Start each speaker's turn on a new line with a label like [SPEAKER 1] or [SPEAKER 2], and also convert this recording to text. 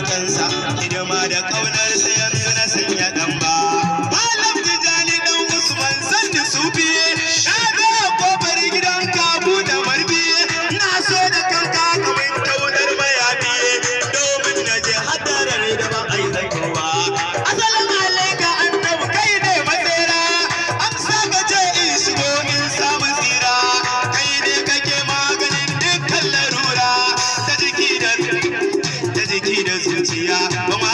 [SPEAKER 1] Haskensa hidima da ƙaunarsa yanzu na sanya ɗan ba. Malam Tijjani ɗan Usman sanni sufiye, na ga kofar gidan kabu da marbiye, na so da kanka kamar taunar mayafiye, domin na je hadarar da ba a yi zakowa. Assalamu alaika annabi, kai ne matsera, amsa ka ce in shigo in samu tsira, kai ne kake maganin dukkan larura ta jiki da ta jiki da zuciya ba ma.